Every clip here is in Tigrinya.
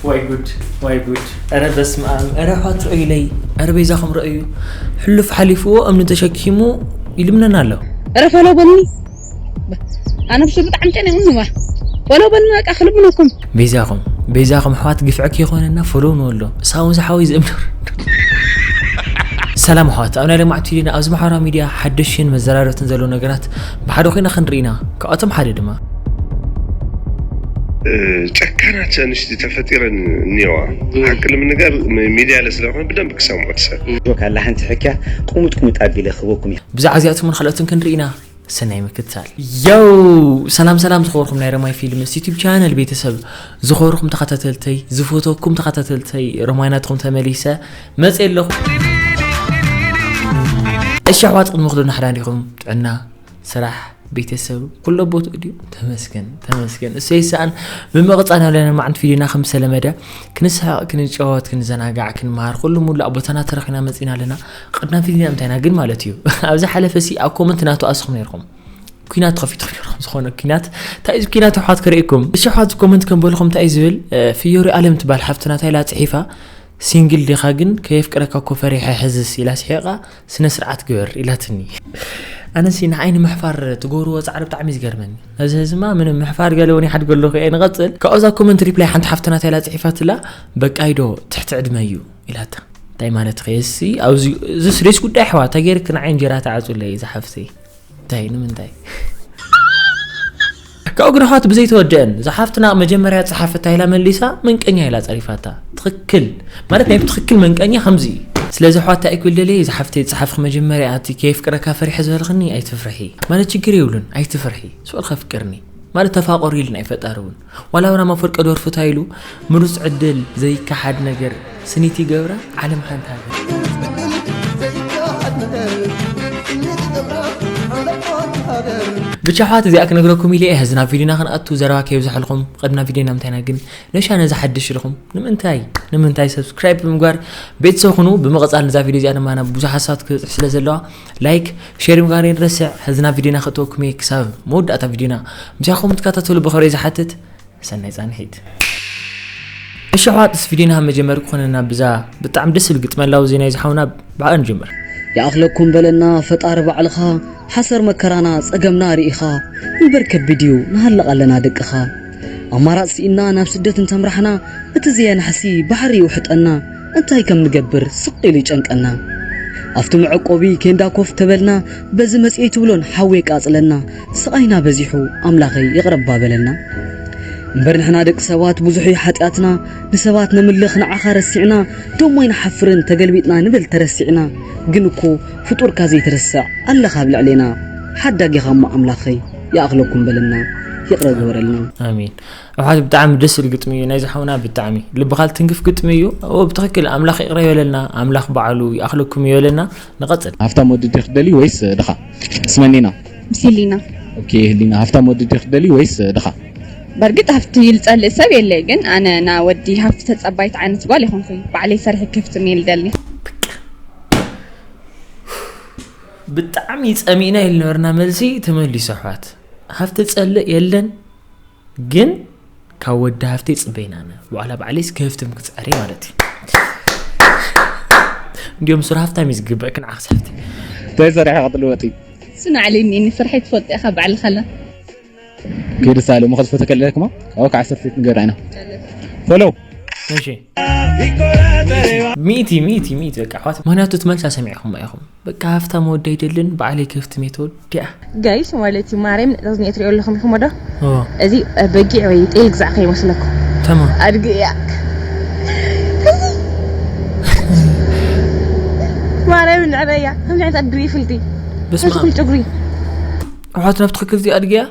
ዋይ ጉድ፣ ዋይ ጉድ። ኧረ በስመ ኣብ፣ ኧረ ኣሕዋት ርአዩለይ፣ ኧረ በይዛኹም ርአዩ። ሕሉፍ ሓሊፍዎ እምኒ ተሸኪሙ ይልምነና ኣሎ። ኧረ ፈሎ በሉኒ። ኣነ ብሱ ብጣዕሚ ጨኒቑኒ ዋ። ፈሎ በሉኒ በቃ ክልምነኩም። በይዛኹም፣ በይዛኹም ኣሕዋት ግፍዒ ከይኾነና ፈሎ ንበሎ። ሳውን ዝሓወይ ዝእምር። ሰላም ኣሕዋት፣ ኣብ ናይ ሎማዓንቲ ቪድዮና ኣብዚ ማሕበራዊ ሚድያ ሓደሽን መዘራረብትን ዘለዉ ነገራት ብሓደ ኮይና ክንርኢ ኢና። ካብኣቶም ሓደ ድማ ጨካናት ኣንሽቲ ተፈጢረን እኒዋ። ሓቂ ንምንጋር ሚድያ ለስለኾነ ብደንብ ክሰምዖ ትሰብ። ጆክ ኣላ ሓንቲ ሕክያ ቁሙጥ ቁሙጥ ኣቢለ ክህበኩም እየ። ብዛዕባ እዚኣቶምን ካልኦትን ክንርኢ ኢና። ሰናይ ምክትታል። ዮው! ሰላም ሰላም ዝኸበርኩም ናይ ረማይ ፊልምስ ዩቲብ ቻነል ቤተሰብ፣ ዝኸበርኩም ተኸታተልተይ፣ ዝፈተኩም ተኸታተልተይ ረማይ ናትኩም ተመሊሰ መፅእ ኣለኹ። እሺ ኣሕዋት፣ ቅድሚ ክዶ ናሕዳን ዲኹም? ጥዕና፣ ስራሕ፣ ቤተሰብ ኩሎ ቦትኡ ድዩ? ተመስገን ተመስገን፣ እሱ ይሰኣን። ብምቕፃል ናብ ናይ ሎማዓንቲ ቪድዮና ከም ዝተለመደ ክንስሕቕ፣ ክንጫወት፣ ክንዘናጋዕ፣ ክንመሃር ኩሉ ሙሉእ ኣብ ቦታና ተረኺና መፂና ኣለና። ቅድና ቪድዮና እንታይ ኢና ግን ማለት እዩ? ኣብ ዝሓለፈ ሲ ኣብ ኮመንት ናቱ ኣስኹም ነይርኩም። ኲናት ተኸፊቱ ነይርኩም። ዝኾነ ኲናት፣ እንታይ እዩ ኲናት ኣሕዋት ከርእየኩም? እሺ ኣሕዋት ኮመንት ከም በልኹም እንታይ እዩ ዝብል? እ፣ ፍዮሪ ኣለም ትበሃል ሓፍትና እንታይ ኢላ ፅሒፋ? ሲንግል ዲኻ ግን ከየፍቅረካ እኮ ፈሪሐ ሕዝስ ኢላ ስሒቓ። ስነ ስርዓት ግበር ኢላትኒ። ኣነሲ ንዓይ ንምሕፋር ትገብርዎ ፃዕሪ ብጣዕሚ እዩ ዝገርመኒ። ነዚ ህዝማ ምንም ምሕፋር ገለ እውን ይሓድገ ኣለኹ እየ። ንቐፅል። ካብዛ ኮመንት ሪፕላይ ሓንቲ ሓፍትና እንታይ ኢላ ፅሒፋትላ? በቃይዶ ትሕቲ ዕድመ እዩ ኢላታ። እንታይ ማለት ኸ? እሲ ኣብዚ እዚ ስሬስ ጉዳይ ኣሕዋት እንታይ ገይርክ ንዓይ እንጀራ ተዓፁለይ እዛ ሓፍተይ? እንታይ ንምንታይ? ካብኡ ግን ኣሕዋት ብዘይተወደአን እዛ ሓፍትና መጀመርያ ፀሓፈታ ኢላ መሊሳ መንቀኛ ኢላ ፀሪፋታ። ትኽክል ማለት ናይ ብትኽክል መንቀኛ ከምዚ እዩ። ስለዚ ኣሕዋት እንታይ ክብል ደልየ እዛ ሓፍተይ ፀሓፍኺ መጀመርያ ኣቲ ከየፍቅረካ ፈሪሐ ዝበልኽኒ ኣይትፍርሒ ማለት ችግር የብሉን ኣይትፍርሒ። ስቕ ኢልካ ኣፍቅርኒ ማለት ተፋቐሩ ኢልና እዩ ፈጣሪ እውን። ዋላ ኣብራም ኣፈወርቂ ደርፉ እንታይ ኢሉ? ምሩፅ ዕድል ዘይከሓድ ነገር ስኒት ይገብራ ዓለም ሓንቲ ሃገር። ብቻ ኣሕዋት እዚኣ ክነግረኩም ኢለ እየ። ሕዚ ናብ ቪድዮና ክንኣቱ ዘረባ ከየብዝሐልኩም ቅድሚ ናብ ቪድዮና ምንታይና ግን ነሻ ነዚ ሓድሽ ኢልኩም ንምንታይ ንምንታይ ሰብስክራይብ ብምግባር ቤተሰብ ኩኑ። ብምቕፃል ነዛ ቪድዮ እዚኣ ድማ ናብ ብዙሓት ሰባት ክበፅሕ ስለ ዘለዋ ላይክ ሼር ምግባር የንረስዕ። ሕዚ ናብ ቪድዮና ክእተወኩም እየ ክሳብ መወዳእታ ቪድዮና ምሳኹም ትከታተሉ ብኸብረ ዝሓትት ሰናይ ፃንሒት። እሺ ኣሕዋት፣ ምስ ቪድዮና መጀመሪ ክኾነና ብዛ ብጣዕሚ ደስ ዝብል ግጥሚ ኣላ፣ እዚ ናይ ዝሓውና ብዓኣ ንጀምር። ይኣኽለኩም በለና ፈጣሪ ባዕልኻ፣ ሓሰር መከራና ጸገምና ርኢኻ፣ እምበር ከቢድ እዩ ንሃልቕ ኣለና ደቅኻ። ኣማራጽ ስኢንና ናብ ስደት እንተምራሕና፣ እቲ ዘየናሕሲ ባሕሪ ይውሕጠና፣ እንታይ ከም ንገብር ስቕ ኢሉ ይጨንቀና። ኣብቲ መዕቆቢ ኬንዳ ኮፍ ተበልና፣ በዚ መጽኤ ትብሎን ሓዊ የቃጽለና፣ ስቓይና በዚሑ ኣምላኸይ ይቕረባ በለልና። እምበር ንሕና ደቂ ሰባት ብዙሕ እዩ ሓጢኣትና፣ ንሰባት ነምልኽ ንዓኻ ረሲዕና፣ ደሞ ኣይንሓፍርን ተገልቢጥና ንብል ተረሲዕና። ግን እኮ ፍጡርካ ዘይትርስዕ ኣለኻ ኣብ ልዕሌና። ሓዳጊኻ እሞ ኣምላኸይ ይኣኽለኩም በለና፣ ይቕረ ግበረልና። ኣሜን። ኣሕዋት ብጣዕሚ ደስ ዝብል ግጥሚ እዩ ናይዚ ሓውና ብጣዕሚ ልብኻ ልትንክፍ ግጥሚ እዩ። ኦ ብትኽክል ኣምላኽ ይቕረ ይበለልና፣ ኣምላኽ ባዕሉ ይኣኽለኩም ይበለልና። ንቐጽል። ሃፍታም ወዲ ዲኺ ትደልዪ ወይስ ድኻ? እስመኒና። ምስ ህሊና። ኦኬ ህሊና ሃፍታም ወዲ ዲኺ ትደልዪ ወይስ ድኻ? በርግጥ ሃፍቲ ልጸልእ ሰብ የለ፣ ግን ኣነ ና ወዲ ሃፍቲ ተጸባይት ዓይነት ጓል ይኹንኩ፣ ባዕለይ ሰሪሐ ክፍትም እየ ልደሊ። ብጣዕሚ ጸሚእና ኢልነበርና መልሲ ተመሊሱ ኣሕዋት። ሃፍቲ ጸልእ የለን፣ ግን ካብ ወዲ ሃፍቲ ጽበይና ነ ዋዕላ ባዕለይስ ክህፍትም ክጸዕር ማለት እዩ። እንዲዮም ሱር ሃፍታም እዩ ዝግበእ ክንዓኽስ ሃፍቲ። እንታይ ሰሪሐ ቀጥል ወጢ? ስናዕሊ እኒኒ ስርሐይ ትፈልጦ ኢኻ ባዕልኻላ። ከይድሳለ መኸት ፎቶ ከለክማ ኣብ ከዓሰርተ ንገር ኣይና ፎሎ እሺ ሚእቲ ሚእቲ ሚእቲ በቃ ኣሕዋት ምክንያቱ ትመልሳ ሰሚዕኹም ኢኹም። በቃ ሃፍታም ወዲ ኣይደልን ባዕለይ ክፍትም እየ ተወዲኣ። ጋይስ ማለት እዩ ማርያም ነዚ ትሪኦ ኣለኹም ኢኹም ዶ? ኦ እዚ በጊዕ ወይ ጤል ግዛዕ ከይመስለኩም። ተማም። ኣድጊ እያ። እዚ ማርያም ንዕበያ ከምዚ ዓይነት ኣድሪ ይፍልቲ። በስመ ኣዝኹም ኣብ። ጨጉሪ። ኣሕዋት ናብ ትኽክል እዚ ኣድጊ እያ።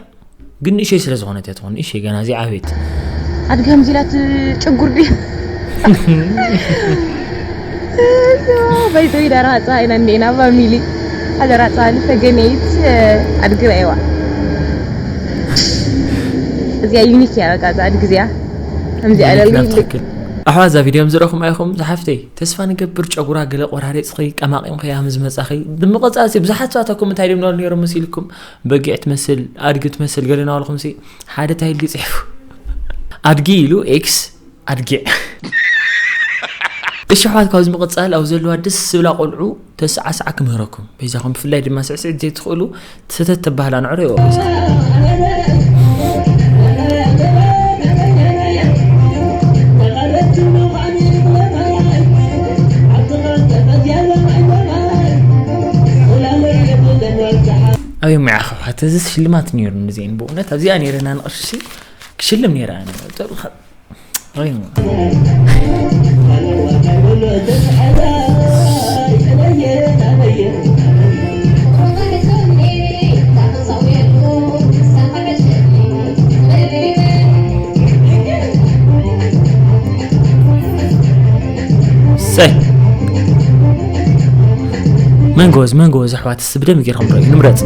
ግን ንእሸይ ስለ ዝኾነት እያ ትኾን። ንእሸይ ገና እዚኣ ዓበየት። ኣድጊ ከምዚ ኢላ ትጭጉር ድያ? በይተይ ዳራ ኣፅዋ ኢና እኒኤና ፋሚሊ። ኣደራ ኣፅዋ ንፈገነይት ኣድጊ ረኣይዋ። እዚኣ ዩኒክ እያ በቃ እዛ ኣድጊ እዚኣ። ከምዚኣ ለሉ ይልቅ። ኣሕዋ እዛ ቪድዮ ዝረኹም ኣይኹም ዝሓፍተይ ተስፋ ንገብር ጨጉራ ገለ ቆራሪፅኺ ቀማቂምኺ ምስ መፃኺ ብምቕፃል ብዙሓት ሰባት ኣኩም እንታይ ድም ነሩ ነይሮም መሲልኩም በጊዕ ትመስል ኣድጊ ትመስል ገለ ናበልኩም ሓደ ታይል ይፅሕፉ ኣድጊ ኢሉ ኤክስ ኣድጊዕ። እሺ ኣሕዋት፣ ካብዚ ምቕጻል ኣብ ዘለዋ ደስ ዝብላ ቆልዑ ተሰዓስዓ ክምህረኩም በይዛኹም። ብፍላይ ድማ ስዕስዒት ዘይትኽእሉ ሰተት ተባህላ ንዕሮ ይወ በይዛኹም። ኣበይ ሙያ ኸብሓት እዚ ሽልማት ነይሩ ንዚአን ብእውነት ኣብዚኣ ነይረና ንቕርሺ ክሽልም ነይረ ኣነ። ሰይ መንጎዝ መንጎዝ ኣሕዋትስ ብደንብ ጌርኩም ርኣዩ ንምረፅ።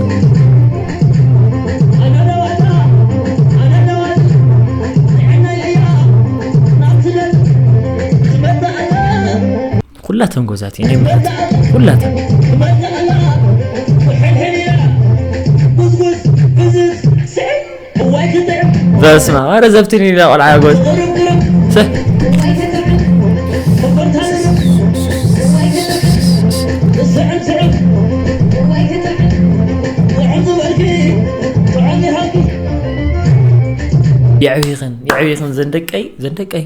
ኩላተን ጎዛት እየን የምልኸት። ኩላተን። በስመ ኣብ፣ ኧረ ዘብትኒ ኢላ ቆልዓ ጎዝ። ሰ- የዕቢኽን የዕቢኽን ዘንደቀይ ዘንደቀይ።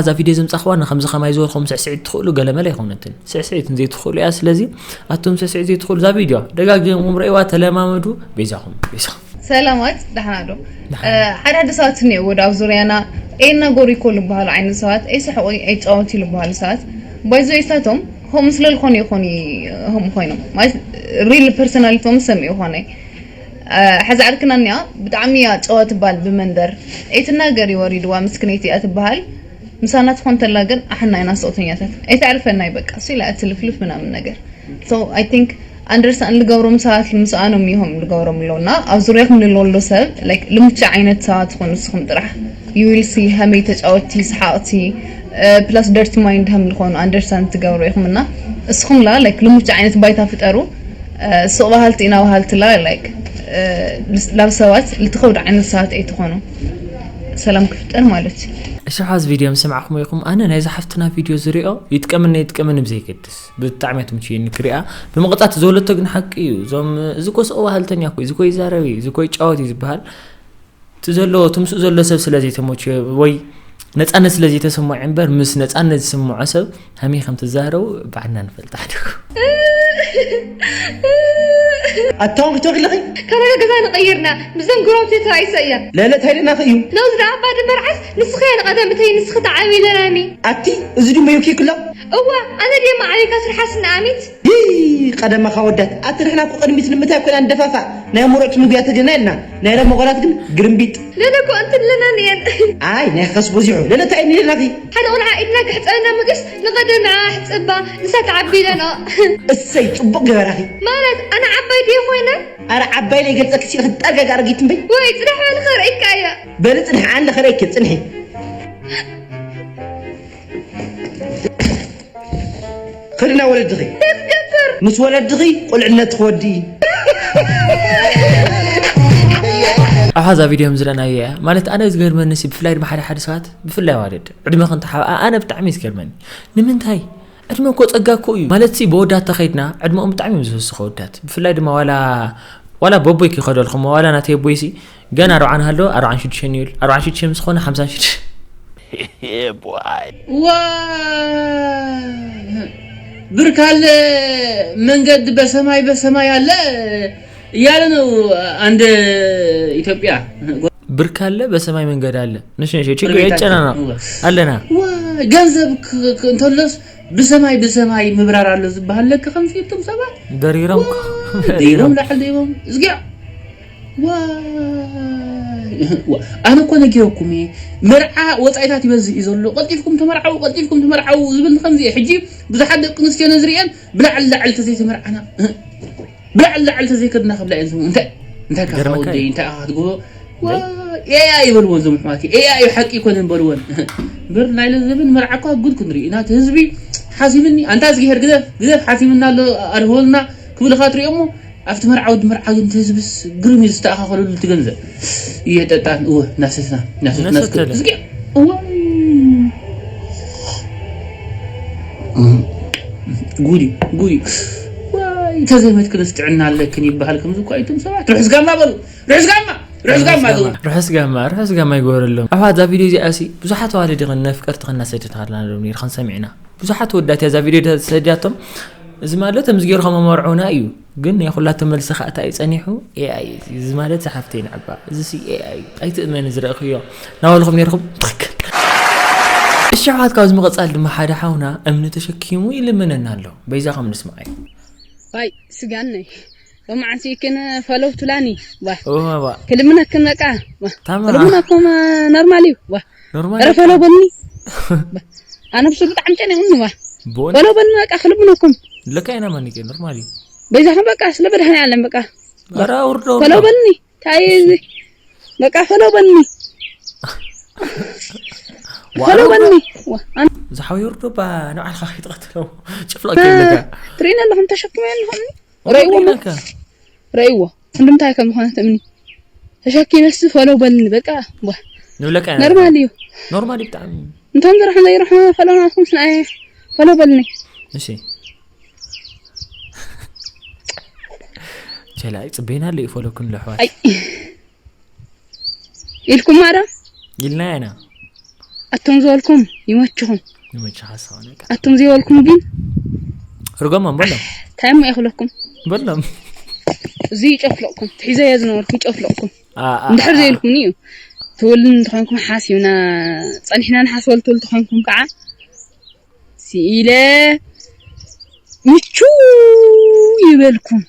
እዛ ቪድዮ ዘምጻኽዋ ንከምዚ ከማይ ዝበልኩም ስዕስዒት ትኽእሉ ገለመለ ኣይኮነትን። ስዕስዒት ዘይትኽእሉ እያ። ስለዚ ኣቱም ስዕስዒት ዘይትኽእሉ እዛ ቪድዮ ደጋጊምኩም ረእዋ፣ ተለማመዱ። ቤዛኹም ቤዛኹም። ሰላማት፣ ደሕና ዶ? ደሕና። እ፣ ሓደ ሓደ ሰባት እኒአው ወደ ኣብ ዙርያና ኤና ጎሪኮ ዝበሃሉ ዓይነት ሰባት፣ ኣይስሕቑ ኣይጫወቱ ዝበሃሉ ሰባት። ባይዞ እሳቶም ከምኡ ስለ ዝኾኑ ይኾኑ፣ ከምኡ ኮይኖም ማለት ሪል ፐርሶናሊቶም ሰሚኡ ይኾነ። እ፣ ሕዚ ዓርክና እኒኣ ብጣዕሚ እያ ጨዋ ትባል ብመንደር። ኣይትናገሪ ወሪድዋ ምስክነይቲ እያ ትበሃል። ምሳና ትኾን ተላ ግን ኣሕና ኢና ስቕተኛታት። ኣይተዕርፈናይ በቃ እሱ ኢላ እትልፍልፍ ምናምን ነገር። So I think ኣንደርስታንድ ልገብሮም ሰባት ምስኣኖም ኢኹም ልገብሮም ኣለውና ኣብ ዙርያኹም ንለሎ ሰብ like ልምቹ ዓይነት ሰባት ትኾኑ ንስኹም ጥራሕ። You will see ሃመይ ተጫወቲ ሰሓቕቲ ፕላስ ደርቲ ማይንድ ሃም ልኾኑ ኣንደርስታንድ ትገብሩ ኢኹም እና እስኹም ላ like ልምቹ ዓይነት ባይታ ፍጠሩ። እ፣ ሱቕ በሃልቲ ኢና በሃልቲ ላ like እ፣ ልስ- ላብ ሰባት ልትኸብዱ ዓይነት ሰባት ኣይትኾኑ። ሰላም ክፍጠር ማለት እዩ። እሺ ሓዝ ቪድዮ ምስ ሰማዕኹም ኢኹም ኣነ ናይዛ ሓፍትና ቪድዮ ዝሪኦ ይጥቀምን ይጥቀምን ብዘይገድስ ብጣዕሚ እያ ትምችየኒ ክሪኣ። ብምቕጻት ዘወለቶ ግን ሓቂ እዩ። እዞም እዚ ኮ ስቕ በሃልተኛ እኮ እዩ፣ እዚ ኮ ይዛረብ እዩ፣ እዚ ኮ ይጫወት እዩ ዝበሃል እቲ ዘሎ እቲ ምስኡ ዘሎ ሰብ ስለ ዘይተመችዮ ወይ ነጻነት ስለ ዘይተሰምዖ እምበር ምስ ነጻነት ዝስምዖ ሰብ ሃመይ ከም ትዛረቡ ባዕልና ንፈልጥ ሓደኩ። ኣታውን ክትወቂ ኣለኺ? ካናዳ ገዛ ንቐይርና ምስዘን ጉረብቲ ተባኢሰ እያ። ለለ እንታይ ደናኺ እዩ? ለውዝ ደኣ ኣባ ድመርዓስ ንስኺ እያ ንቐደምተይ ንስኺ ተዓብይ ለናኒ። ኣቲ እዚ ድዩ መዩኪ ክሎ? እዋ ኣነ ድየ ማዕበይካ ስርሓስ ንኣሚት። ይይ ቀደማኻ ወዳት ኣቲ ንሕና እኮ ቅድሚት ንምንታይ ኮይና ንደፋፋእ ናይ ሙሩዕ ትንጉያ ተድልና ኢልና ናይ ረመ ጓላት ግን ግርምቢጥ። ለለ እኮ እንትን ለናኒ እየን። ኣይ ናይ ኸስ በዚሑ ለለ እንታይ ኢኒ ኢልናኺ? ሓደ ቆልዓ ኢድና ክሕጸበና ምግስ ንቐደም ንዓ ሕጸባ ንሳ ትዓቢ ኢለና። እሰይ ጽቡቕ ገበራኺ። ማለት ኣነ ዓባይ ድየ ኮይነ? ኣረ ዓባይ ለይገልጸኪ ሲልኺ ጠርጋግ ኣረጊት እምበይ። ወይ ጽናሕ በሊ ከርእየካ እየ። በሊ ጽንሒ ዓንዲ ከርእየኪ ጽንሒ። ኽድና ወለድኺ ምስ ወለድኺ ቁልዕነት ትወዲ። ኣሓ እዛ ቪድዮ ምዝለናዮ እያ ማለት ኣነ ዝገርመኒ ሲ ብፍላይ ድማ ሓደ ሓደ ሰባት ብፍላይ ኣዋልድ ዕድመ ክንተሓብኣ ኣነ ብጣዕሚ እዩ ዝገርመኒ ንምንታይ ዕድመ እኮ ጸጋ እኮ እዩ ማለት ሲ ብወዳት ተኸይድና ዕድመኦም ብጣዕሚ እዮም ዝወስኹ ወዳት ብፍላይ ድማ ዋላ ዋላ በቦይ ክኸደልኹም ዋላ ናተይ ኣቦይ ሲ ገና ኣርብዓን ሃሎ ኣርብዓን ሽዱሽተን ይብል ኣርብዓን ሽዱሽተ ምስ ኾነ ሓምሳን ሽዱሽተ ዋ ብርክ አለ መንገድ በሰማይ በሰማይ አለ እያለ ነው አንድ ኢትዮጵያ ብርክ አለ በሰማይ መንገድ አለ ንሽ ንሽ ችግር የጨናና አለና ገንዘብ እንተሎስ ብሰማይ ብሰማይ ምብራር ኣሎ ዝበሃል ለክ ከምዚ እቶም ሰባት ደሪሮም ደይቦም ላዕል ደይቦም እዝጊያ ኣነ እኮ ነጊረኩም እየ መርዓ ወፃኢታት ይበዝሕ እዩ ዘሎ ቀልጢፍኩም ተመርዓው ቀልጢፍኩም ተመርዓው ዝብል ከምዚ እየ ሕጂ ብዙሓት ደቂ ኣንስትዮ ነዝርአን ብላዕሊ ላዕሊ ተዘይተመርዓና ብላዕሊ ላዕሊ ተዘይከድና ክብላ እየን ዝብሉ እንታይ እንታይ ካኻ ወደይ እንታይ ኣኻ ትገብሮ ኤኣይ ይበልወን ዞም ኣሕዋት ኤኣይ ሓቂ ይኮነን በልወን እምበር ናይ ለዘብን መርዓ እኳ ጉድ ክንርኢ ኢና እቲ ህዝቢ ሓሲምኒ ኣንታ እዝግሄር ግደፍ ግደፍ ሓሲምና ኣሎ ኣድህበልና ክብልኻ ትሪኦ እሞ ኣብቲ መርዓ ወዲ መርዓ ግን እቲ ህዝብስ ግርም እዩ ዝተኣኻኸለሉ እቲ ገንዘብ። እየ ጠጣን እወ እናሰትና እናሰትና እስከ እናሰተለ። እዝጊ እወ ጉድ እዩ፣ ጉድ እዩ። ዋይ ተዘይመትክንስ ጥዕና ኣለክን ይበሃል ከምዚ እኮ ኣይቱም ሰባት ርሑስ ጋማ በሉ። ርሑስ ጋማ ርሑስ ጋማ በሉ። ርሑስ ጋማ ርሑስ ጋማ ይግበረሎም። ኣሕዋት እዛ ቪድዮ እዚኣ ሲ ብዙሓት ኣዋልድ ኸን ነፍቀርቲ ኸን እናሰደትናሎም ነይርኸን ሰሚዕና። ብዙሓት ወዳት እያ እዛ ቪድዮ ተሰዲዳቶም። እዚ ማለት ከምዚ ገይሩ ከም መርዑና እዩ። ግን ናይ ኩላቶም መልሲ ከዓ እንታይ እዩ ጸኒሑ? ኤኣይ እዩ። እዚ ማለት ዝሓፍተይ ንዕባ እዚ ሲ ኤኣይ እዩ። ኣይትእመኒ ዝረእኽዮ ናበልኹም ነይርኹም ትኽክል። እሺ ኣሕዋት ካብዚ ምቕጻል ድማ ሓደ ሓውና እምኒ ተሸኪሙ ይልምነና ኣሎ። በይዛኹም ንስማዓይ። ዋይ ስጋነይ ሎማዓንቲ ክን ፈለው ትላኒ ዋ ኦባ ክልምነክን በቃ ዋ ታማ ክልምነኩም ኖርማል እዩ ዋ ኖርማል ኧረ ፈለው በልኒ ኣነ ብሱ ብጣዕሚ ጨኒቑኒ ዋ ቦን ፈለው በልኒ በቃ ክልምነኩም ለካ ኢና ማኒቀ ኖርማል እዩ በይዛኹም በቃ ስለ መድሃኒ ዓለም በቃ ኧረ ውርዶ ፈለው በልኒ ታይ እዚ በቃ ፈለው በልኒ ፈለው በልኒ ዋ ኣነ ዝሓወይ ውርዶ ባ ንባዕልኻ ከይትቐትሎ ጭፍለቅ ከይብለካ ትርእኒ ኣለኹም ተሸክመ ኣለኹም ረእዎ ለካ ረእዎ ክንዲ እንታይ ከም ዝኾነ ትእምኒ ተሸኪመስ ፈለው በልኒ በቃ ዋ ንብለካ ኢና ኖርማል እዩ ኖርማል እዩ ብጣዕሚ እንቶም ዝረሕመ ይረሕመ ፈለው ናትኩም ስንኣየ ፈለው በልኒ እሺ ቸላ ጽቤና ኣሎ ይፈለኩን ለሕዋት ኣይ ኢልኩም ማራ ኢልና ኢና ኣቶም ዝበልኩም ይመችኹም ንመቸ ሓሳብ ነቃ ኣቶም ዘይበልኩም ግን ርጎማ በሎም እንታይ እሞ ይኽለኩም በሎም እዚ ይጨፍለቕኩም ትሒዘዮ ዝነበርኩ ይጨፍለቕኩም አ- አ- እንድሕር አ- ዘይልኩምኒ እዩ ትውልን እንተኾይንኩም ሓሲብና ጸኒሕና ንሓስበሉ ትውል ተኾይንኩም ከዓ ስኢለ ምቹ ይበልኩም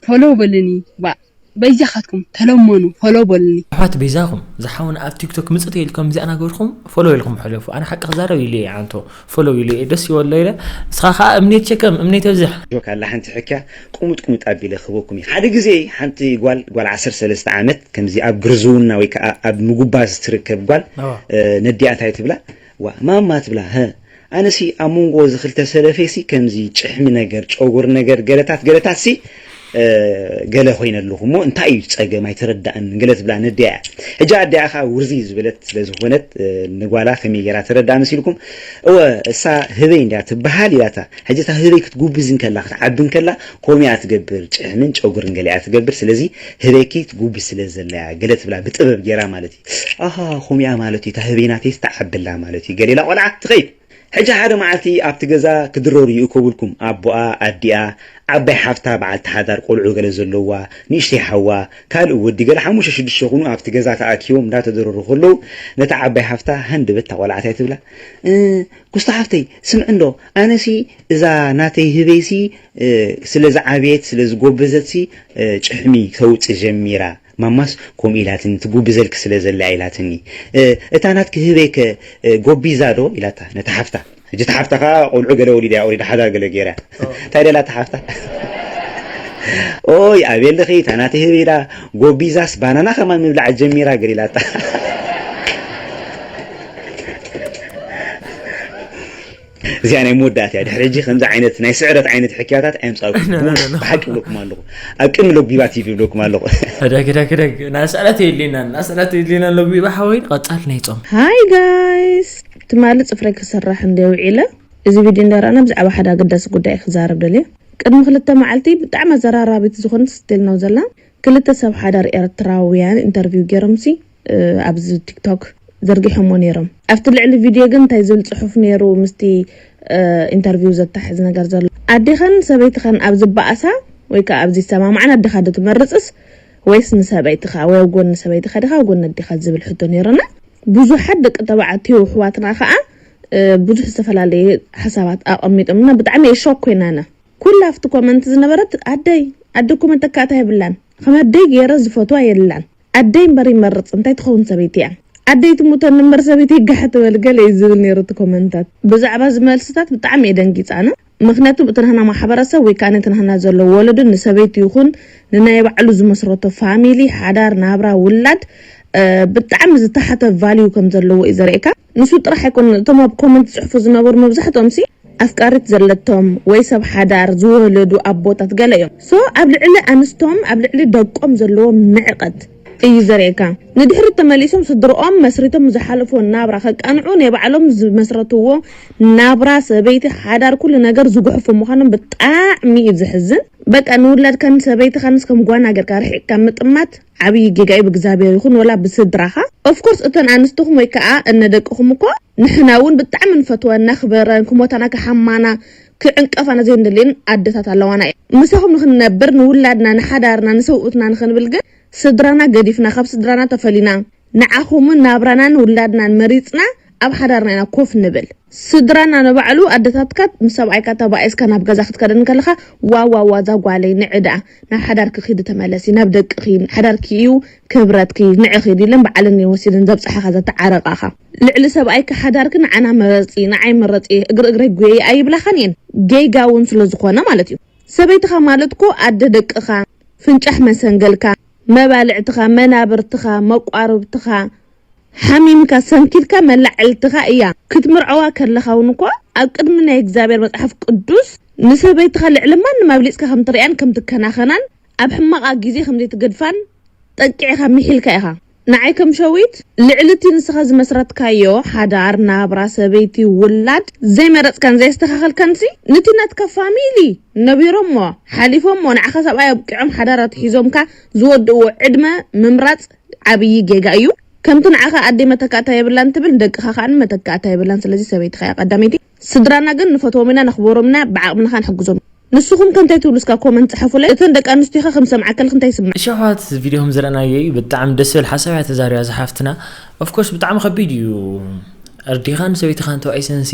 ፈሎ በልኒ ባ በይዛኻትኩም ተለመኑ ፈሎ በልኒ ኣሕዋት በይዛኹም ዝሓውን ኣብ ቲክቶክ ምፅእ ተይልኩም እዚኣ ናገርኩም ፎሎ ኢልኩም ሕለፉ ኣነ ሓቂ ክዛረብ ኢሉ እየ ዓንቶ ፎሎ ኢሉ እየ ደስ ይበሎ ኢለ ንስኻ ከዓ እምኔት ሸከም እምኔት ኣብዝሕ ጆክ ኣላ ሓንቲ ሕክያ ቁሙጥ ቁሙጥ ኣቢለ ክህበኩም እዩ ሓደ ግዜ ሓንቲ ጓል ጓል ዓሰርተ ሰለስተ ዓመት ከምዚ ኣብ ግርዝውና ወይ ከዓ ኣብ ምጉባዝ ትርከብ ጓል ኣዋ። እ፣ ነዲኣ እንታይ ትብላ ዋ ማማ ትብላ ሀ ኣነሲ ኣብ መንጎ እዚ ክልተ ሰለፌሲ ከምዚ ጭሕሚ ነገር ጨጉር ነገር ገለታት ገለታት ሲ እ፣ ገለ ኮይነ ኣለኹ እሞ እንታይ እዩ ፀገም ኣይተረዳእን ገለ ትብላ ነዲኣ እያ ሕጂ ኣዲኣ ከዓ ውርዚ ዝበለት ስለ ዝኾነት እ፣ ንጓላ ከመይ ገይራ ተረዳእ መሲልኩም እወ እሳ ህበይ እንዲያ ትበሃል ኢላታ ሕጂ እታ ህበይ ክትጉብዝ እንከላ ክትዓቢ እንከላ ከምኡ እያ ትገብር ጭሕምን ጨጉርን ገለ እያ ትገብር ስለዚ ህበይኪ ትጉብዝ ስለ ዘላ እያ ገለ ትብላ ብጥበብ ገይራ ማለት እዩ ኣሃ ከምኡ እያ ማለት እዩ እታ ህበይ ናተይ ትዓብላ ማለት እዩ ገለ ኢላ ቆልዓ ትኸይድ ሕጂ ሓደ መዓልቲ ኣብቲ ገዛ ክድረሩ ይእከቡልኩም ኣቦኣ ኣዲኣ ዓባይ ሓፍታ በዓልቲ ሓዳር ቆልዑ ገለ ዘለዋ ንእሽተይ ሓዋ ካልእ ወዲ ገለ ሓሙሽተ ሽዱሽተ ይኹኑ ኣብቲ ገዛ ተኣኪቦም እንዳተደረሩ ከለዉ ነታ ዓባይ ሓፍታ ሃንደበት እታ ቆልዓ እንታይ ትብላ እ፣ ጉስታ ሓፍተይ ስምዒ እንዶ ኣነሲ እዛ ናተይ ህበይሲ እ፣ ስለ ዝዓበየት ስለ ዝጎበዘትሲ እ፣ ጭሕሚ ተውፅእ ጀሚራ ማማስ ከምኡ ኢላትኒ ትጉብዘልኪ ስለ ዘላ ኢላትኒ እ፣ እታ ናትኪ ህበይከ እ፣ ጎቢዛ ዶ ኢላታ ነታ ሓፍታ ሕጂ እታ ሓፍታ ከዓ ቆልዑ ገለ ወሊዳ እያ ኦሪዳ ሓዳር ገለ ገይራ እንታይ ደላ እታ ሓፍታ ኦይ ኣበይ ኣለኺ እታ ናተይ ህበይ ኢላ ጎቢዛስ ባናና ከማን ምብላዕ ጀሚራ ገለ ኢላታ እዚኣ ናይ መወዳእታ እያ ድሕሪ ሕጂ ከምዚ ዓይነት ናይ ስዕረት ዓይነት ሕክያታት ኣየምፃእኩም No, no, no, no. ብሓቂ ብለኩም ኣለኹ ኣብ ቅድሚ ሎቢባ ቲቪ ብለኩም ኣለኹ ሕደግ ሕደግ ሕደግ ናስዕረት የድልየናን ናስዕረት የድልየናን ሎቢባ ሓወይ ንቐጻል ናይ ጾም ሃይ ጋይስ ትማሊ ፅፍረይ ክስራሕ እንደ ውዒለ እዚ ቪድዮ እንዳረኣና ብዛዕባ ሓደ ኣገዳሲ ጉዳይ ክዛረብ ደልየ ቅድሚ ክልተ መዓልቲ ብጣዕሚ ኣዘራራቢት ዝኾነት ስቴል ነው ዘላ ክልተ ሰብ ሓዳር ኤርትራውያን ኢንተርቪው ገይሮምሲ ኣብዚ ቲክቶክ ዘርጊሖሞ ነይሮም ኣብቲ ልዕሊ ቪድዮ ግን እንታይ ዝብል ፅሑፍ ነይሩ ምስቲ ኢንተርቪው ዘታሕዝ ነገር ዘሎ ኣዴኻን ሰበይትኻን ኣብ ዝበኣሳ ወይ ከዓ ኣብ ዝሰማማዕን ኣዴኻ ዶ ትመርፅስ ወይስ ንሰበይትኻ ወይ ኣብ ጎኒ ሰበይትኻ ዲኻ ኣብ ጎኒ ኣዴኻ ዝብል ሕቶ ነይሩና ብዙሓት ደቂ ተባዕትዮ ኣሕዋትና ከዓ ብዙሕ ዝተፈላለየ ሓሳባት ኣቐሚጦምና ብጣዕሚ እየ ሾክ ኮይናና ኩላ ኣብቲ ኮመንት ዝነበረት ኣደይ ኣደ እኮ መተካእታ የብላን ከም ኣደይ ገይረ ዝፈትዋ የላን ኣደይ እምበር ይመርፅ እንታይ ትኸውን ሰበይቲ እያ ኣደይ ትሙተኒ እምበር ሰበይቲ ይጋሐ ትበል ገለ እዩ ዝብል ነይሩ እቲ ኮመንታት ብዛዕባ እዚ መልስታት ብጣዕሚ እየ ደንጊፃና ምክንያቱ እቲ ናህና ማሕበረሰብ ወይ ከዓ ነቲ ናህና ዘሎ ወለዶ ንሰበይቲ ይኹን ንናይ ባዕሉ ዝመስረቶ ፋሚሊ ሓዳር ናብራ ውላድ ብጣዕሚ ዝተሓተ ቫልዩ ከም ዘለዎ እዩ ዘርእካ ንሱ ጥራሕ ኣይኮን እቶም ኣብ ኮመንት ዝፅሕፉ ዝነበሩ መብዛሕትኦም ሲ ኣፍቃሪት ዘለቶም ወይ ሰብ ሓዳር ዝወለዱ ኣቦታት ገለ እዮም። So ኣብ ልዕሊ ኣንስቶም ኣብ ልዕሊ ደቆም ዘለዎም ንዕቐት እዩ ዘርእየካ። ንድሕሪት ተመሊሶም ስድርኦም መስሪቶም ዝሓለፎ ናብራ ከቃንዑ ናይ ባዕሎም ዝመስረትዎ ናብራ ሰበይቲ ሓዳር ኩሉ ነገር ዝጉሕፉ ምዃኖም ብጣዕሚ እዩ ዘሕዝን። በቃ ንውላድካን ሰበይትኻንስ ከም ጓና ጌርካ ርሒቕካ ምጥማት ዓብዪ ጌጋ እዩ ብእግዚኣብሔር ይኹን ወላ ብስድራኻ። Of course እተን ኣንስትኹም ወይ ከዓ እነ ደቅኹም እኮ ንሕና እውን ብጣዕሚ ንፈትወን ነኽብረን ክሞታና ክሓማና ክዕንቀፋና ዘይንደልየን ኣደታት ኣለዋና እየ። ምሳኹም ንክንነብር ንውላድና ንሓዳርና ንሰብኡትና ንኽንብል ግን ስድራና ገዲፍና ካብ ስድራና ተፈሊና ንዓኹምን ናብራናን ውላድናን መሪፅና ኣብ ሓዳርና ኢና ኮፍ ንብል። ስድራና ንባዕሉ ኣደታትካ ምስ ሰብኣይካ ተባኢስካ ናብ ገዛ ክትከደን ከለኻ ዋዋዋ እዛ ጓለይ ንዕዳ ናብ ሓዳርኪ ኪዲ ተመለሲ ናብ ደቅኺ ሓዳርኪ እዩ ክብረትኪ ንዕኺ ዲለን በዓልን ወሲድን ዘብፅሓኻ ዘተዓረቃኻ ልዕሊ ሰብኣይኪ ሓዳርኪ ንዓና መረፂ ንዓይ መረፂ እግሪ እግረይ ጉየይ ኣይብላኻን እየን ጌጋ እውን ስለዝኾነ ማለት እዩ ሰበይትኻ ማለት እኮ ኣደ ደቅኻ ፍንጫሕ መሰንገልካ መባልዕትኻ መናብርትኻ መቋርብትኻ ሓሚምካ ሰንኪልካ መላዕልትኻ እያ ክትምርዐዋ ከለኻ እውን እኮ ኣብ ቅድሚ ናይ እግዚኣብሔር መፅሓፍ ቅዱስ ንሰበይትኻ ልዕሊ ማንም ኣብሊፅካ ከምትርእያን ከምትከናኸናን ኣብ ሕማቓ ግዜ ከምዘይትገድፋን ጠቂዕኻ ምሒልካ ኢኻ ንዓይ ከም ሸዊት ልዕሊ እቲ ንስኻ ዝመስረትካዮ ሓዳር ናብራ ሰበይቲ ውላድ ዘይመረፅካን ዘየስተኻኸልካንሲ ንቲ ናትካ ፋሚሊ ነቢሮሞ ሓሊፎሞ ንዓኻ ሰብኣይ ኣብቂዖም ሓዳር ኣትሒዞምካ ዝወድእዎ ዕድመ ምምራፅ ዓብዪ ጌጋ እዩ። ከምቲ ንዓኻ ኣደይ መተካእታ የብላን ትብል ንደቅኻ ከኣ መተካእታ የብላን። ስለዚ ሰበይትኻ እያ ቀዳመይቲ። ስድራና ግን ንፈትዎም ኢና፣ ነኽብሮም ኢና፣ ብዓቕምና ከኣ ንሕግዞም። ንስኹም ከ እንታይ ትብሉ እስካ ኮመንት ጸሓፉለይ። እተን ደቂ ኣንስትዮ ከ ከም ሰምዓ ከለኺ እንታይ ይስምዕ? እሺ ኣሕዋት ቪድዮ ከም ዝረኣናዮ እዩ ብጣዕሚ ደስ ዝብል ሓሳብ እያ ተዛሪባ እዛ ሓፍትና። Of course ብጣዕሚ ከቢድ እዩ። ኣዴኻን ሰበይትኻን ተባኢሰንሲ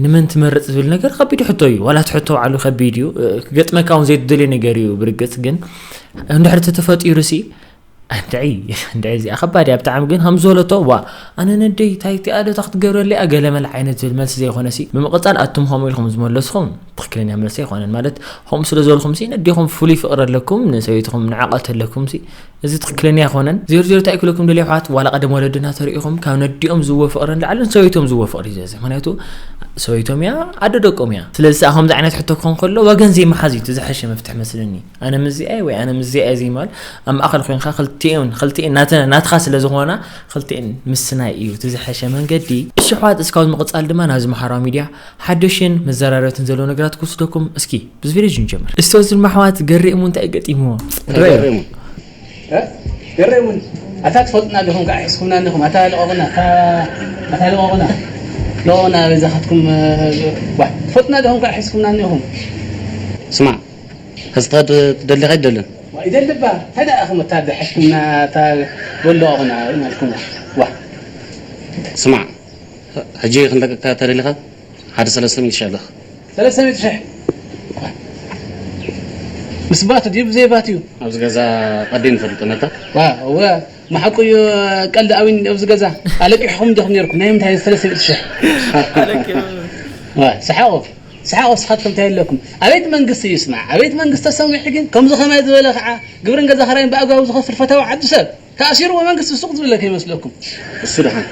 ንመን ትመርጽ ዝብል ነገር ከቢድ ሕቶ እዩ። ዋላ እቲ ሕቶ ባዕሉ ከቢድ እዩ። ክገጥመካ እውን ዘይትደልዮ ነገር እዩ ብርግጽ ግን እንድሕር ተተፈጢሩሲ ኣንድዒ እንድዒ እዚኣ ከባድ እያ ብጣዕሚ ግን ከም ዝበለቶ ዋ ኣነ ነደይ ታይ እቲኣ ዶ እታ ክትገብረለይ እያ ገለመለ ዓይነት ዝብል መልሲ ዘይኮነሲ ብምቕፃል ኣቱም ከምኡ ኢልኩም ዝመለስኹም ትኽክለኛ መልሲ ኣይኮነን ማለት ከምኡ ስለ ዝበልኹምሲ ነዴኹም ፍሉይ ፍቕሪ ኣለኩም ንሰበይትኹም ንዕቐት ኣለኩምሲ እዚ ትኽክለኛ ኣይኮነን ዜሮ ዜሮ እንታይ ክለኩም ደልየ ኣሕዋት ዋላ ቀደም ወለድና ተሪኢኹም ካብ ነዲኦም ዝወ ፍቕሪ ንላዕሊ ንሰበይቶም ዝወ ፍቕሪ እዩ ዝበዝሕ ምክንያቱ ሰበይቶም እያ ኣደ ደቆም እያ ስለዚ ከምዚ ዓይነት ሕቶ ክኾን ከሎ ወገን ዘይመሓዝ እዩ እቲ ዝሐሸ መፍትሒ መስለኒ ኣነ ምዚኣ ወይ ኣነ ምዚኣ እየ ዘይማል ኣብ ማእኸል ኮይንካ ክልቲኤን ክልቲኤን ናተ ናትኻ ስለ ዝኾና ክልቲኤን ምስናይ እዩ እቲ ዝሐሸ መንገዲ እሺ ኣሕዋት እስካብ ምቕፃል ድማ ናብዚ ማሕበራዊ ሚድያ ሓደሽን መዘራረብትን ዘለዎ ነገራት ክወስደኩም እስኪ ብዚ ቪድዮ ንጀምር እስቲ ወዝን ማሕዋት ገሪእሙ እንታይ ገጢምዎ ገሪእሙ ኣታ ትፈልጡና ዲኹም ከዓ ሒዝኩምና እኒኹም ኣታ ልቐቑና ኣታ ልቐቑና ልቐቑና በዛኻትኩም ትፈልጡና ዲኹም ከዓ ሒዝኩምና እኒኹም ስማዕ ሕዚ ትኸድ ትደሊ ኸይድ ደልን ይደልባ እንታይ ደኣ ኢኹም እታ ዝሓዝኩምና እታ በልቕቑና ናልኩም ዋ ስማዕ ሕጂ ክንለቀካ ተደሊኻ ሓደ ሰለስተ ሚእቲ ሺሕ ኣለኽ ሰለስተ ሚእቲ ሺሕ ምስ ባት ድዩ ብዘይ ባት እዩ ኣብዚ ገዛ ቀዲም ንፈልጦ ነታ ዋ እወ መሓቁ እዩ ቀልዲ ኣዊን ኣብዚ ገዛ ኣለቂሕኹም ዲኹም ነርኩም ናይ ምንታይ ሰለስተ ሚእቲ ሺሕ ሰሓቑ ሰሓቑ ስኻትኩም እንታይ ኣለኩም ኣቤት መንግስቲ እዩ ስማዕ ኣቤት መንግስቲ ተሰሚዑ ግን ከምዚ ከማይ ዝበለ ከዓ ግብርን ገዛ ኸራይን ብኣግባቡ ዝኸፍል ፈታዊ ዓዱ ሰብ ተኣሲሩ መንግስቲ ሱቕ ዝብለካ ይመስለኩም እሱ ደሓን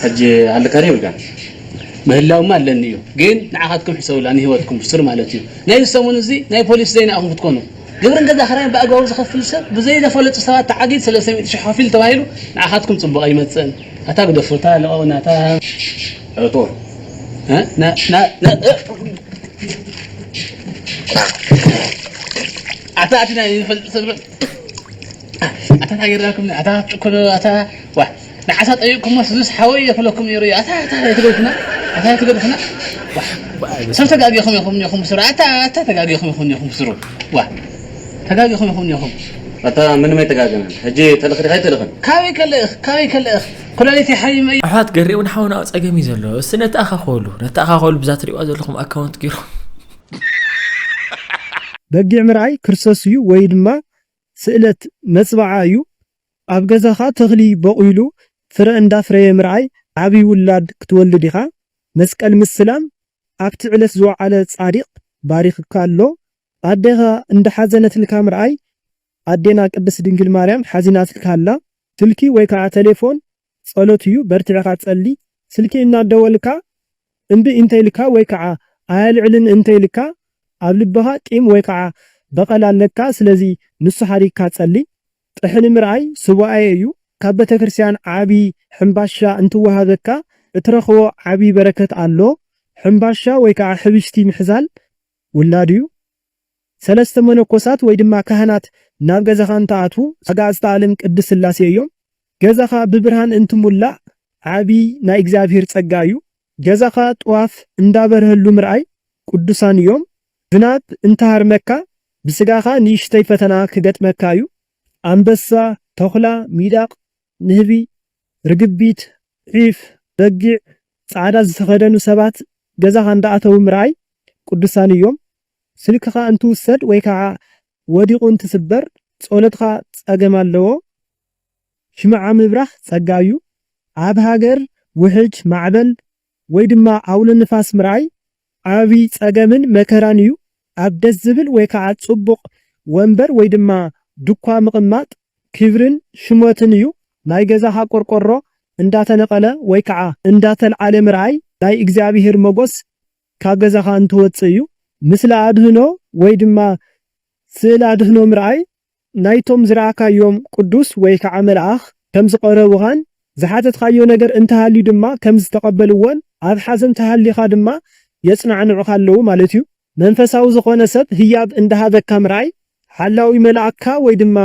ሕጂ ኣለካ ዶ ይብልካ ምህላውማ ኣለኒ እዩ ግን ንዓኻትኩም ሕሰቡላ ንህይወትኩም ስር ማለት እዩ ናይ ሰሙን እዚ ናይ ፖሊስ ዜና ኢኹም ክትኮኑ ግብርን ገዛ ኽራይን ብኣግባቡ ዝኸፍል ሰብ ብዘይ ዘፈለጡ ሰባት ተዓጊት ሰለስተ ሚእቲ ሽሕ ከፊል ተባሂሉ ንዓኻትኩም ጽቡቕ ኣይመጽእን ኣታ ግደፉ እታ ለቐቑና እታ እቶ ኣታ ኣቲና ይፈልጥ ሰብ ኣታ ታገርኩም ኣታ ትኩሉ ኣታ ዋ ንዓሳ ጠይቅኩሞ ስዙስ ሓወይ የፍለኩም ነይሩ እዩ ኣታ ኣታ ኣይትገድፍና ኣታ ኣይትገድፍና ሰብ ተጋጊኹም ኢኹም ኒኹም ስሩ ኣታ ኣታ ተጋጊኹም ኢኹም ኒኹም ስሩ ዋ ተጋጊኹም ኢኹም ኒኹም ኣታ ምንም ኣይተጋገናን ሕጂ ተልኽሪኻ ኣይተልኽን ካበይ ከልእኽ ካበይ ከልእኽ ኩላሊት ይሓይመ ኣሕዋት ገሪኡ ንሓውና ኣብ ጸገም እዩ ዘሎ እስቲ ነተኣኻኸሉ ነተኣኻኸሉ ብዛ ትሪእዋ ዘለኹም ኣካውንት ገይሩ በጊዕ ምርኣይ ክርስቶስ እዩ ወይ ድማ ስእለት መፅብዓ እዩ። ኣብ ገዛኻ ተኽሊ በቑይሉ ፍረ እንዳፍረየ ምርኣይ ዓብዪ ውላድ ክትወልድ ኢኻ። መስቀል ምስላም ኣብቲ ዕለት ዝወዓለ ፃዲቕ ባሪኽካ ኣሎ። ኣዴኻ እንዳሓዘነትልካ ምርኣይ ኣዴና ቅድስት ድንግል ማርያም ሓዚናትልካ ኣላ። ስልኪ ወይ ከዓ ተሌፎን ፀሎት እዩ በርቲዕኻ ፀሊ። ስልኪ እናደወልካ እምቢ እንተኢልካ ወይ ከዓ ኣየልዕልን እንተ ኢልካ፣ ኣብ ልብኻ ቂም ወይ ከዓ በቐል ኣለካ። ስለዚ ንሱ ሓዲግካ ጸሊ። ጥሕኒ ምርኣይ ስቡኣየ እዩ። ካብ ቤተ ክርስቲያን ዓቢ ሕምባሻ እንትወሃበካ እትረኽቦ ዓቢ በረከት ኣሎ። ሕምባሻ ወይ ከዓ ሕብሽቲ ምሕዛል ውላድ እዩ። ሰለስተ መነኮሳት ወይ ድማ ካህናት ናብ ገዛኻ እንትኣትዉ ኣጋዕዝተ ዓለም ቅድስት ሥላሴ እዮም። ገዛኻ ብብርሃን እንትሙላእ ዓቢ ናይ እግዚኣብሔር ጸጋ እዩ። ገዛኻ ጥዋፍ እንዳበርሀሉ ምርኣይ ቅዱሳን እዮም። ዝናብ እንተሃርመካ ብስጋኻ ንእሽተይ ፈተና ክገጥመካ እዩ። ኣንበሳ፣ ተኹላ፣ ሚዳቕ፣ ንህቢ፣ ርግቢት፣ ዒፍ፣ በጊዕ፣ ጻዕዳ ዝተኸደኑ ሰባት ገዛኻ እንዳኣተዉ ምርኣይ ቅዱሳን እዮም። ስልክኻ እንትውሰድ ወይ ከዓ ወዲቑ እንትስበር ጸሎትኻ ጸገም ኣለዎ። ሽምዓ ምብራህ ጸጋ እዩ። ኣብ ሃገር ውሕጅ፣ ማዕበል ወይ ድማ ኣውሎ ንፋስ ምርኣይ ዓቢ ጸገምን መከራን እዩ። ኣብ ደስ ዝብል ወይ ከዓ ጽቡቕ ወንበር ወይ ድማ ድኳ ምቕማጥ ክብርን ሽሞትን እዩ። ናይ ገዛኻ ቆርቆሮ እንዳተነቐለ ወይ ከዓ እንዳተልዓለ ምርኣይ ናይ እግዚኣብሔር መጎስ ካብ ገዛኻ እንትወጽእ እዩ። ምስለ ኣድህኖ ወይ ድማ ስእለ ኣድህኖ ምርኣይ ናይቶም ዝረኣካዮም ቅዱስ ወይ ከዓ መልኣኽ ከም ዝቐረቡኻን ዝሓተትካዮ ነገር እንተሃልዩ ድማ ከም ዝተቐበልዎን ኣብ ሓዘን ተሃሊኻ ድማ የጽናንዑኻ ኣለዉ ማለት እዩ። መንፈሳዊ ዝኾነ ሰብ ህያብ እንዳሃበካ ምርኣይ ሓላዊ መልኣክካ ወይ ድማ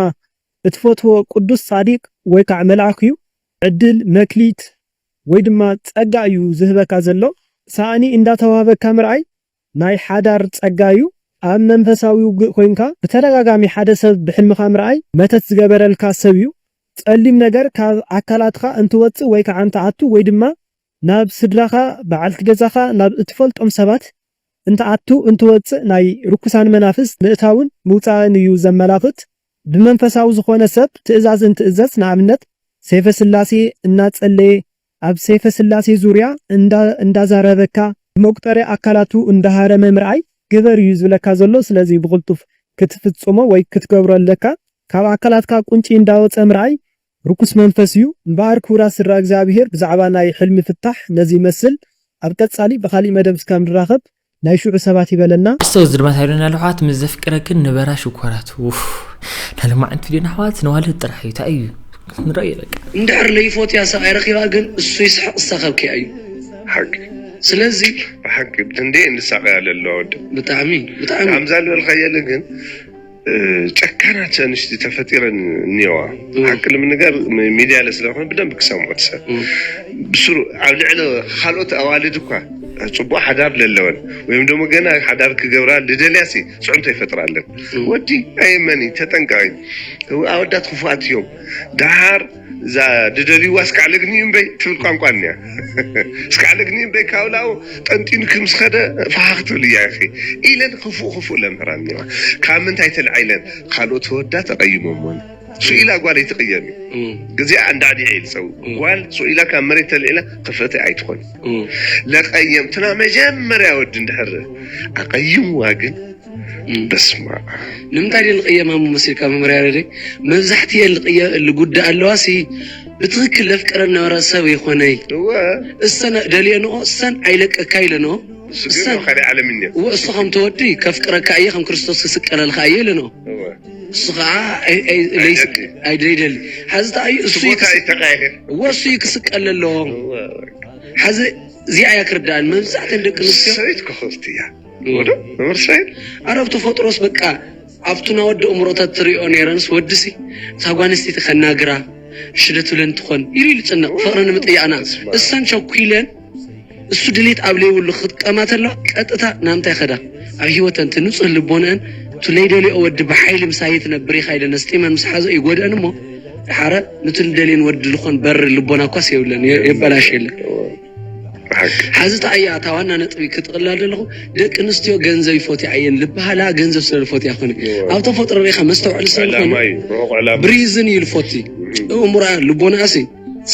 እትፈትዎ ቅዱስ ጻዲቅ ወይ ከዓ መልኣኽ እዩ። ዕድል፣ መክሊት ወይ ድማ ጸጋ እዩ ዝህበካ ዘሎ። ሳእኒ እንዳተዋህበካ ምርኣይ ናይ ሓዳር ጸጋ እዩ። ኣብ መንፈሳዊ ውግእ ኮይንካ ብተደጋጋሚ ሓደ ሰብ ብሕልምኻ ምርኣይ መተት ዝገበረልካ ሰብ እዩ። ጸሊም ነገር ካብ ኣካላትካ እንትወጽእ ወይ ከዓ እንትኣቱ ወይ ድማ ናብ ስድራኻ፣ በዓልቲ ገዛኻ፣ ናብ እትፈልጦም ሰባት እንትኣቱ እንትወጽእ ናይ ርኩሳን መናፍስት ምእታውን ምውጻእን እዩ ዘመላኽት። ብመንፈሳዊ ዝኾነ ሰብ ትእዛዝ እንትእዘዝ፣ ንኣብነት ሰይፈ ስላሴ እናጸለየ ኣብ ሰይፈ ስላሴ ዙርያ እንዳ-፣ እንዳዛረበካ መቁጠሪ ኣካላቱ እንዳሃረመ ምርኣይ ግበር እዩ ዝብለካ ዘሎ። ስለዚ ብቕልጡፍ ክትፍጽሞ ወይ ክትገብሮ ኣለካ። ካብ ኣካላትካ ቁንጪ እንዳወጸ ምርኣይ ርኩስ መንፈስ እዩ። እምበኣር ክቡራት ስድራ እግዚኣብሔር ብዛዕባ ናይ ሕልሚ ፍታሕ ነዚ ይመስል። ኣብ ቀጻሊ ብኻሊእ መደብ እስካብ ንራኸብ ናይ ሽዑ ሰባት ይበለና። እስቶ ዝድማት ሃይሎና ኣለሕዋት ምስ ዘፍቅረክን ንበራ ሽኮራት። ውፍ፣ ናለማዓንቲ ዲና ኣሕዋት ንዋልድ ጥራሕ እዩ። እንታይ እዩ? ንረእዮ በቃ። እንድሕር ለይፎትያ ሰብኣይ ረኺባ ግን እሱ ይስሕቕ እሳ ከብኪያ እዩ። ሓቂ። ስለዚ ብሓቂ እንዴ እንሳቀያ ለለዋ ወዲ። ብጣዕሚ፣ ብጣዕሚ። ከምዛ ልበልካየለ ግን፣ እ፣ ጨካናት ኣንሽቲ ተፈጢረን እኒዋ። እም። ሓቂ ንምንጋር ም-፣ ሚድያ ለ ስለኾነ ብደንብ ክሰምዖ ትሰብ። እም። ብስሩ ኣብ ልዕሊ ካልኦት ኣዋልድ እኳ ጽቡቕ ሓዳር ለለወን፣ ወይም ደሞ ገና ሓዳር ክገብራ ልደልያሲ ጽዕንቶ ይፈጥራለን። እም። ወዲ ኣየመኒ፣ ተጠንቀቒ። ኣወዳት ክፉኣት እዮም። ደሓር እዛ ድደልይዋ እስካዕ ለግንዩ እምበይ ትብል ቋንቋ እኒያ። እስካዕ ለግንዩ እምበይ ካብ ላኡ ጠንጢኑኪ ምስ ኸደ ፋኻ ክትብል እያ ኢኺ ኢለን ክፉእ ክፉእ ለምህራ እኒዋ። ካብ ምንታይ ተልዓ ኢለን ካልኦት ወዳ ተቐይሞሞን። ሱኢላ ጓል ኣይትቕየም እዩ። እም። እዚኣ እንዳዕዲዐ ኢልፀው። እም። ጓል ሱኢላ ካብ መሬት ተልዒላ ክፍእቲ ኣይትኾን። እም። ለቐየም ትና መጀመርያ ወዲ እንድሕር ኣቐይምዋ ግን እም። በስመ ኣብ። ንምንታይ ድየ ልቕየማ እሞ መሲልካ መምህር ያሬደይ? መብዛሕትኤን ልቕየ-፣ ልጉዳእ ኣለዋ ሲ ብትኽክል ለፍቅረን ነበረ ሰብ ይኾነይ። እወ። እሰን ደልየንኦ፣ እሰን ኣይለቀካ ኢለንኦ። እሱ ግን እሰን ኣብ ካልእ ዓለም እኒኦ። እወ፣ እሱ ከም ተወዲ ከፍቅረካ እየ፣ ከም ክርስቶስ ክስቀለልካ እየ ኢለንኦ። እወ። እሱ ከዓ ኣይ-፣ ኣይ-፣ ለይስ-፣ ኣይደሊ። ኣይደሊ። ሓዚ ተኣዩ እሱ እቲ ቦታ ይክስ-፣ ኣይተቃየር። እወ፣ እሱ ይክስቀል ኣለዎ። እወ። ሓዚ እዚኣ እያ ክርዳእን መብዛሕተን ደቂ ኣንስትዮ። ሰበይት ክኽፍቲ እያ። እም። ወዶ መምህር እስራኤል? ኣረ፣ ኣብ ተፈጥሮስ በቃ፣ ኣብቱ ናወዲ እምሮታት ትሪኦ ነይረንስ፣ ወድሲ፣ እታ ጓል ኣንስተይቲ ከናግራ፣ ሽደት ብለን ትኾን፣ ኢሉ ኢሉ ጭነቕ፣ ፍቕሪ ንምጥያእና። እስማ። እሰን ቸኩለን፣ እሱ ድሌት ኣብ ለይብሉ ክጥቀማ ተለዋ፣ ቀጥታ ናምታይ ኸዳ? ኣብ ህይወተን፣ እቲ ንጹህ ልቦንአን፣ እቱ ለይደልኦ ወዲ ብሓይሊ ምሳይ ትነብር ኢኻ ኢለን፣ ኣስጢመን ምስ ሓዘኦ ይጎድአን እሞ፣ ሓረ፣ ንቱ ልደልየን ወዲ ልኾን በር ልቦና እኳስ የብለን፣ የ-፣ የበላሸለን። ብሓቂ። ሓዚ እታ እያ እታ ዋና ነጥቢ ክጥቕላል ዘለኹ፣ ደቂ ኣንስትዮ ገንዘብ ይፎትያ እየን ልበሃላ፣ ገንዘብ ስለ ልፎትያ ኮነ። እወ። ኣብ ተፈጥሮ ርኢኻ መስተውዕሊ ስለ ዝኾነ፣ ዕላማ እዩ፣ ርሑቕ ዕላማ። ብሪዝን እዩ ልፎቲ። እም። እምሮኣ፣ ልቦናኣሲ፣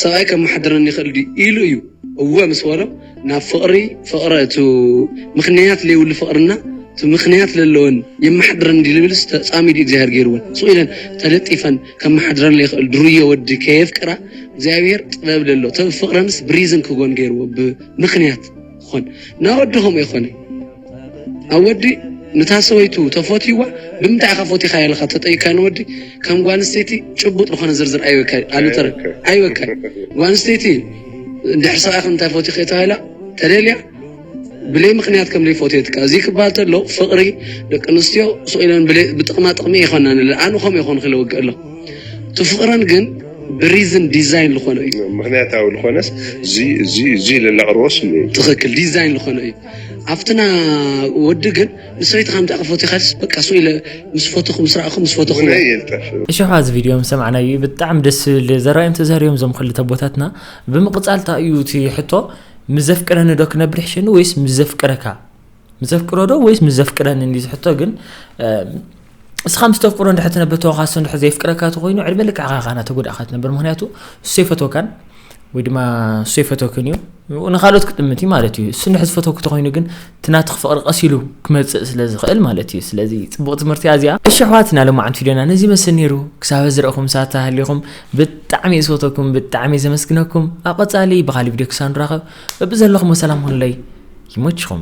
ሰብኣይ ከመሓድረኒ ይኽእል ድዩ ኢሉ እዩ። እወ ምስ በሎ፣ ናብ ፍቕሪ፣ ፍቕሪ፣ እቱ ምኽንያት ለይብሉ ፍቕርና፣ እቱ ምኽንያት ለለወን የመሓድረኒ ድዩ ልብልስ ተጻሚዱ እግዚኣብሔር ገይርወን። ስቕ ኢለን ተለጢፈን ከመሓድረኒ ለይኽእል ድሩየ ወዲ ከየፍቅራ፣ እግዚኣብሔር ጥበብ ለሎ፣ ተብ ፍቕረንስ ብሪዝን ክጎን ገይርዎ፣ ብምኽንያት ኾን። ናወዲ ከምኡ ይኾነ። ኣብ ወዲ ነታ ሰበይቱ ተፈትይዋ ብምንታይ ኢኻ ፈቲኻ ኢልካ ተጠይካ ንወዲ ከም ጓል ኣንስተይቲ ጭቡጥ ዝኾነ ዝርዝር ኣይወካ ኣሉተር ኣይወካ ጓል ኣንስተይቲ እንድሕር ሰብኣይካ እንታይ ፈቲኻ ተባሂላ ተደልያ ብለይ ምክንያት ከም ዘይፈትየትካ እዚ ክበሃል ተሎ ፍቕሪ ደቂ ኣንስትዮ ስቕ ኢለን ብለይ- ብጥቕማ ጥቕሚ ይኾና ንለ ኣነ ከም ይኾን ክለውግእ ኣሎ እቲ ፍቕረን ግን ብሪዝን ዲዛይን ዝኾነ እዩ ምክንያታዊ ዝኾነስ እዚ እዚ እዚ ኢለ እናቕርቦስ ትኽክል ዲዛይን ዝኾነ እዩ ኣብትና ወዲ ግን ንሰበይትኻ ምጣ ክፈትኻ በቃ ስቕ ኢለ ምስ ፈትኹ ምስ ረኣኹ ምስ ፈትኹ ብለይ የልጠፍ እሺ ኳ እዚ ቪድዮ ምስ ሰማዕናዩ ብጣዕሚ ደስ ዝብል ዘራዮም ተዛርዮም ዞም ክልተ ቦታትና ብምቕፃል ታ እዩ እቲ ሕቶ ምዘፍቅረኒ ዶ ክነብር ይሕሸኒ ወይስ ምዘፍቅረካ ምዘፍቅሮ ዶ ወይስ ምዘፍቅረኒ እንዲ ዝሕቶ ግን እስኻ ምስ ተፍቅሮ እንድሕር ትነብር ተወኻሶ እንድሕር ዘይፍቅረካ ተኮይኑ ዕድመ ልክዕካ ኢኻ ናተጎዳእካ ትነብር ምክንያቱ እሱ ይፈተወካን ወይ ድማ እሱ ይፈተወክን እዩ ንካልኦት ክጥምት እዩ ማለት እዩ እሱ እንድሕር ዝፈተወክ ተኮይኑ ግን ትናትኽ ፍቅሪ ቀሲሉ ክመፅእ ስለ ዝኽእል ማለት እዩ ስለዚ ፅቡቅ ትምህርቲ እያ እዚኣ እሺ ኣሕዋትና ለማዓንቲ ቪድዮና ነዚ መስል ነይሩ ክሳበ ዝረእኹም ሳታ ሃሊኹም ብጣዕሚ ዝፈተኩም ብጣዕሚ ዘመስግነኩም ኣብ ቀፃሊ ብካሊ ቪድዮ ክሳብ ንራኸብ በብዘለኹም ሰላም ሁኑለይ ይመችኹም